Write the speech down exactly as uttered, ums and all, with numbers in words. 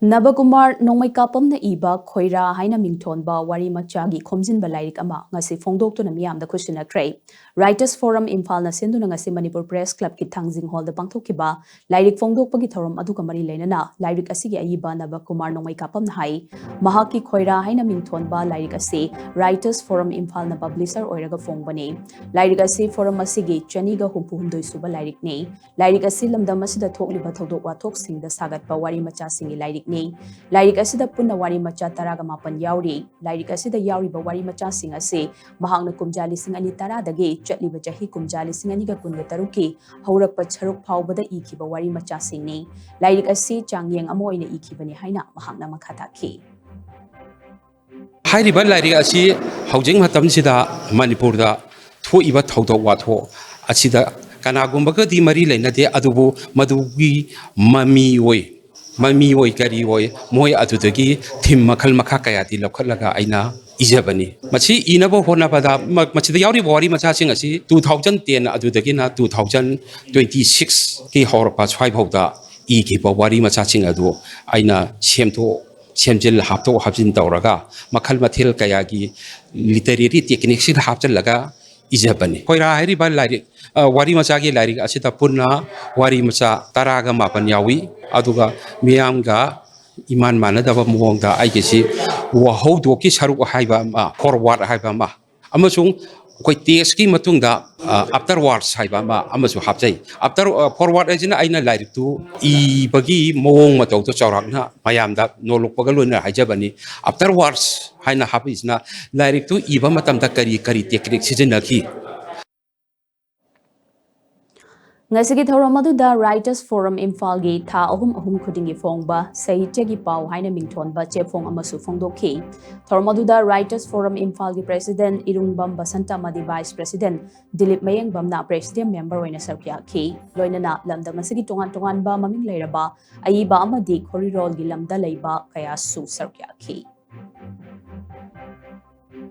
ꯅꯕꯀꯨꯃꯥꯔ ꯅꯣꯡꯃꯩꯀꯥꯄꯝꯅ ꯏꯕ ꯈꯣꯏꯔꯥ ꯍꯥꯏꯅ ꯃꯤꯡꯊꯣꯟꯕ ꯋꯥꯔꯤ ꯃꯆꯥꯒꯤ ꯈꯣꯝꯖꯤꯟꯕ ꯂꯥꯏꯔꯤꯛ ꯑꯃ ꯉꯁꯤ ꯐꯣꯡꯗꯣꯛꯇꯨꯅ ꯃꯤꯌꯥꯝꯗ ꯈꯨꯠꯁꯤꯟꯅꯈ꯭ꯔꯦ꯫ Writers Forum ꯏꯝꯐꯥꯜꯅ ꯁꯤꯟꯗꯨꯅ ꯉꯁꯤ ꯃꯅꯤꯄꯨꯔ ꯄ꯭ꯔꯦꯁ ꯀ꯭ꯂꯕꯀꯤ ꯊꯥꯡꯖꯤꯡ ꯍꯣꯜꯗ ꯄꯥꯡꯊꯣꯛꯈꯤꯕ ꯂꯥꯏꯔꯤꯛ ꯐꯣꯡꯗꯣꯛꯄꯒꯤ ꯊꯧꯔꯝ ꯑꯗꯨꯒ ꯃꯔꯤ ꯂꯩꯅꯅ ꯂꯥꯏꯔꯤꯛ ꯑꯁꯤꯒꯤ ꯑꯏꯕ ꯅꯕꯀꯨꯃꯥꯔ ꯅꯣꯡꯃꯩꯀꯥꯄꯝꯅ ꯍꯥꯏ, ꯃꯍꯥꯛꯀꯤ ꯈꯣꯏꯔꯥ ꯍꯥꯏꯅ ꯃꯤꯡꯊꯣꯟꯕ ꯂꯥꯏꯔꯤꯛ ꯑꯁꯤ Writers Forum ꯏꯝꯐꯥꯜꯅ ꯄꯕ꯭ꯂꯤꯁꯔ ꯑꯣꯏꯔꯒ ꯐꯣꯡꯕꯅꯤ꯫ ꯂꯥꯏꯔꯤꯛ ꯑꯁꯤ ꯐꯣꯔꯝ ꯑꯁꯤꯒꯤ ꯆꯅꯤꯒ ꯍꯨꯝꯐꯨ ꯍꯨꯝꯗꯣꯏ ꯁꯨꯕ ꯂꯥꯏꯔꯤꯛꯅꯤ꯫ ꯂꯥꯏꯔꯤꯛ ꯑꯁꯤ ꯂꯝꯗꯝ ꯑꯁꯤꯗ ꯊꯣꯛꯂꯤꯕ ꯊꯧꯗꯣꯛ ꯋꯥꯊꯣꯛꯁꯤꯡꯗ ꯁꯥꯒꯠꯄ ꯋꯥꯔꯤ ꯃꯆꯥꯁꯤꯡꯒꯤ ꯂꯥꯏꯔꯤꯛꯅꯤ꯫ ꯂꯥꯏꯔꯤꯛ ꯑꯁꯤꯗ ꯄꯨꯟꯅ ꯋꯥꯔꯤ ꯃꯆꯥ ꯇꯔꯥꯒ ꯃꯥꯄꯟ ꯌꯥꯎꯔꯤ꯫ ꯂꯥꯏꯔꯤꯛ ꯑꯁꯤꯗ ꯌꯥꯎꯔꯤꯕ ꯋꯥꯔꯤ ꯃꯆꯥꯁꯤꯡ ꯑꯁꯤ ꯃꯍꯥꯛꯅ ꯀꯨꯝꯖꯥ ꯂꯤꯁꯤꯡ ꯑꯅꯤ ꯇꯔꯥꯗꯒꯤ ꯆꯠꯂꯤꯕ ꯆꯍꯤ ꯀꯨꯝꯖꯥ ꯂꯤꯁꯤꯡ ꯑꯅꯤꯒ ꯀꯨꯟꯒ ꯇꯔꯨꯛꯀꯤ ꯍꯧꯔꯛꯄ ꯁꯔꯨꯛ ꯐꯥꯎꯕꯗ ꯏꯈꯤꯕ ꯋꯥꯔꯤ ꯃꯆꯥꯁꯤꯡꯅꯤ꯫ ꯂꯥꯏꯔꯤꯛ ꯑꯁꯤ ꯆꯥꯡꯌꯦꯡ ꯑꯃ ꯑꯣꯏꯅ ꯏꯈꯤꯕꯅꯤ ꯍꯥꯏꯅ ꯃꯍꯥꯛꯅ ꯃꯈꯥ ꯇꯥꯈꯤ꯫ ꯍꯥꯏꯔꯤꯕ ꯂꯥꯏꯔꯤꯛ ꯑꯁꯤ ꯍꯧꯖꯤꯛ ꯃꯇꯝꯁꯤꯗ ꯃꯅꯤꯄꯨꯔꯗ ꯊꯣꯛꯏꯕ ꯊꯧꯗꯣꯛ ꯋꯥꯊꯣꯛ ꯑꯁꯤꯗ ꯀꯅꯥꯒꯨꯝꯕꯒꯗꯤ ꯃꯔꯤ ꯂꯩꯅꯗꯦ, ꯑꯗꯨꯕꯨ ꯃꯗꯨꯒꯤ ꯃꯃꯤ ꯑꯣꯏ, ꯃꯃꯤ ꯑꯣꯏ ꯀꯔꯤ ꯑꯣꯏ, ꯃꯣꯏ ꯑꯗꯨꯗꯒꯤ ꯊꯤꯝ ꯃꯈꯜ ꯃꯈꯥ ꯀꯌꯥꯗꯤ ꯂꯧꯈꯠꯂꯒ ꯑꯩꯅ ꯏꯖꯕꯅꯤ꯫ ꯃꯁꯤ ꯏꯅꯕ ꯍꯣꯠꯅꯕꯗ ꯃ-, ꯃꯁꯤꯗ ꯌꯥꯎꯔꯤꯕ ꯋꯥꯔꯤ ꯃꯆꯥꯁꯤꯡ ꯑꯁꯤ two thousand ten ꯑꯗꯨꯗꯒꯤꯅ two thousand twenty sixꯀꯤ ꯍꯧꯔꯛꯄ ꯁ꯭ꯋꯥꯏꯐꯥꯎꯗ ꯏꯈꯤꯕ ꯋꯥꯔꯤ ꯃꯆꯥꯁꯤꯡ ꯑꯗꯨ ꯑꯩꯅ ꯁꯦꯝꯗꯣꯛ ꯁꯦꯝꯖꯤꯜ ꯍꯥꯞꯇꯣꯛ ꯍꯥꯞꯆꯤꯟ ꯇꯧꯔꯒ ꯃꯈꯜ ꯃꯊꯦꯜ ꯀꯌꯥꯒꯤ literary techniqueꯁꯤꯗ ꯍꯥꯞꯆꯤꯜꯂꯒ ꯏꯖꯕꯅꯤ꯫ ꯈꯣꯏꯔꯥ ꯍꯥꯏꯔꯤꯕ ꯂꯥꯏꯔꯤꯛ, ꯑ, ꯋꯥꯔꯤ ꯃꯆꯥꯒꯤ ꯂꯥꯏꯔꯤꯛ ꯑꯁꯤꯗ ꯄꯨꯟꯅ ꯋꯥꯔꯤ ꯃꯆꯥ ꯇꯔꯥꯒ ꯃꯥꯄꯟ ꯌꯥꯎꯏ꯫ ꯑꯗꯨꯒ ꯃꯤꯌꯥꯝꯒ ꯏꯃꯥꯟ ꯃꯥꯟꯅꯗꯕ ꯃꯑꯣꯡꯗ ꯑꯩꯒꯤꯁꯤ ꯋꯥꯍꯧꯗꯣꯛꯀꯤ ꯁꯔꯨꯛ ꯍꯥꯏꯕ ꯑꯃ, foreword ꯍꯥꯏꯕ ꯑꯃ, ꯑꯃꯁꯨꯡ ꯑꯩꯈꯣꯏ textꯀꯤ ꯃꯇꯨꯡꯗ, ꯑ, afterwards ꯍꯥꯏꯕ ꯑꯃ ꯑꯃꯁꯨ ꯍꯥꯞꯆꯩ꯫ After, ꯑ, foreword ꯍꯥꯏꯁꯤꯅ ꯑꯩꯅ ꯂꯥꯏꯔꯤꯛꯇꯨ ꯏꯕꯒꯤ ꯃꯑꯣꯡ ꯃꯇꯧꯗꯣ ꯆꯥꯎꯔꯥꯛꯅ ꯃꯌꯥꯝꯗ ꯅꯣꯜꯂꯛꯄꯒ ꯂꯣꯏꯅꯅ ꯍꯥꯏꯖꯕꯅꯤ꯫ Afterwards ꯍꯥꯏꯅ ꯍꯥꯞꯄꯛꯏꯁꯤꯅ ꯂꯥꯏꯔꯤꯛꯇꯨ ꯏꯕ ꯃꯇꯝꯗ ꯀꯔꯤ ꯀꯔꯤ technique ꯁꯤꯖꯤꯟꯅꯈꯤ꯫ ꯉꯁꯤꯒꯤ ꯊꯧꯔꯝ ꯑꯗꯨꯗ Writers Forum ꯏꯝꯐꯥꯜꯒꯤ ꯊꯥ ꯑꯍꯨꯝ ꯑꯍꯨꯝ ꯈꯨꯗꯤꯡꯒꯤ ꯐꯣꯡꯕ ꯁꯥꯍꯤꯇ꯭ꯌꯒꯤ ꯄꯥꯎ ꯍꯥꯏꯅ ꯃꯤꯡꯊꯣꯟꯕ ꯆꯦꯐꯣꯡ ꯑꯃꯁꯨ ꯐꯣꯡꯗꯣꯛꯈꯤ꯫ ꯊꯧꯔꯝ ꯑꯗꯨꯗ Writers Forum ꯏꯝꯐꯥꯜꯒꯤ president ꯏꯔꯨꯡꯕꯝ ꯕꯁꯟꯇ ꯑꯃꯗꯤ vice president Dilip ꯃꯌꯦꯡꯕꯝꯅ president member ꯑꯣꯏꯅ ꯁꯔꯨꯛ ꯌꯥꯈꯤ꯫ ꯂꯣꯏꯅꯅ ꯂꯝꯗꯝ ꯑꯁꯤꯒꯤ ꯇꯣꯉꯥꯟ ꯇꯣꯉꯥꯟꯕ ꯃꯃꯤꯡ ꯂꯩꯔꯕ ꯑꯏꯕ ꯑꯃꯗꯤ ꯈꯣꯔꯤꯔꯣꯜꯒꯤ ꯂꯝꯗ ꯂꯩꯕ ꯀꯌꯥꯁꯨ ꯁꯔꯨꯛ ꯌꯥꯈꯤ꯫